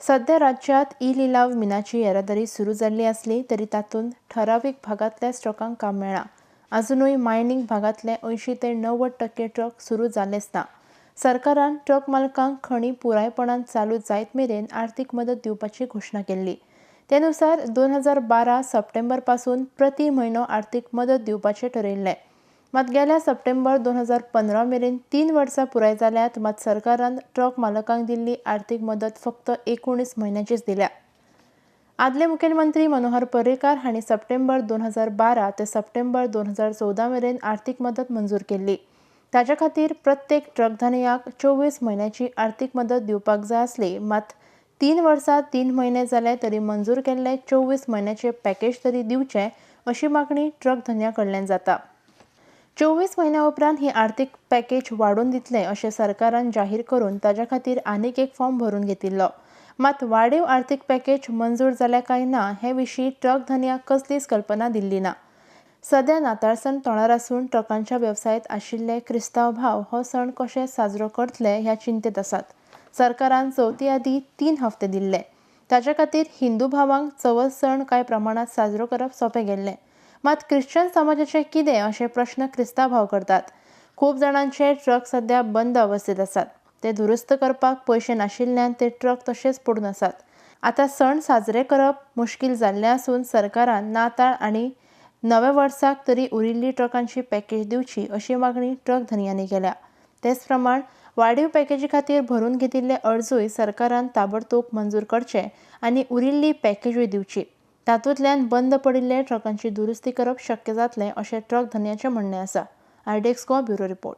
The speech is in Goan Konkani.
सध्या राज्यांत ई लिलाव मिनाची येरादारी सुरू जाल्ली आसली तरी तातूंत ठरावीक भागांतल्याच ट्रकांक काम मेळ्ळां. आजुनूय मायनींग भागांतले 80 ते 90% ट्रक सुरू जालेच ना. सरकारान ट्रक मालकांक खणी पुरायपणान चालू जायत मेरेन आर्थीक मदत दिवपाची घोशणा केल्ली. ते नुसार 2012 सप्टेंबर पासून प्रती म्हयनो आर्थीक मदत दिवपाचें ठरयिल्लें. मात गेल्या सप्टेंबर 2015 मेरेन 3 वर्सां पुराय जाल्यात, मात सरकारान ट्रक मालकांक दिल्ली आर्थीक मदत फक्त 19 म्हयन्याचीच दिल्या. आदले मुखेलमंत्री मनोहर पर्रीकार हांणी सप्टेंबर 2012 ते सप्टेंबर 2014 मेरेन आर्थीक मदत मंजूर केल्ली. ताच्या खातीर प्रत्येक ट्रक धनयाक 24 म्हयन्याची आर्थीक मदत दिवपाक जाय आसली. मात 3 वर्सां 3 म्हयने जाले तरी मंजूर केल्ले 24 म्हयन्याचे पॅकेज तरी दिवचे अशी मागणी ट्रक धनया कडल्यान जाता. 24 म्हयन्या उपरांत ही आर्थीक पॅकेज वाडोवन दितले अशें सरकारान जाहीर करून ताच्या खातीर आनीक एक फॉर्म भरून घेतिल्लो. मात वाडीव आर्थीक पॅकेज मंजूर जाल्या काय ना हे विशीं ट्रक धनयाक कसलीच कल्पना दिल्ली ना. सध्या नाताळ सण तोंडार आसून ट्रकांच्या वेवसायांत आशिल्ले क्रिस्तांव भाव हो सण कशे साजरो करतले ह्या चिंतेत आसात. सरकारान चवथी आदीं 3 हफ्ते दिल्ले. ताच्या खातीर हिंदू भावांक चवथ सण कांय प्रमाणांत साजरो करप सोंपें गेल्लें. मात ख्रिश्चन समाजाचें कितें अशे प्रश्न क्रिस्तांव भाव करतात. खूब जाणांचे ट्रक सध्या बंद अवस्थेंत आसात. ते दुरुस्त करपाक पयशे नाशिल्ल्यान ते ट्रक तशेच पडून आसात. आतां सण साजरे करप मुश्कील जाल्लें आसून सरकारान नाताळ आनी नव्या वर्साक तरी उरिल्ली ट्रकांची पॅकेज दिवची अशी मागणी ट्रक धनयांनी केल्या. तेच प्रमाण वाडीव पॅकेजी खातीर भरून घेतिल्ले अर्जूय सरकारान ताबडतोब मंजूर करचे आनी उरिल्ली पॅकेजूय दिवची. तातूंतल्यान बंद पडिल्ले ट्रकांची दुरुस्ती करप शक्य जातलें अशें ट्रक धनयाचें म्हणणें आसा. RDX Goa bureau report.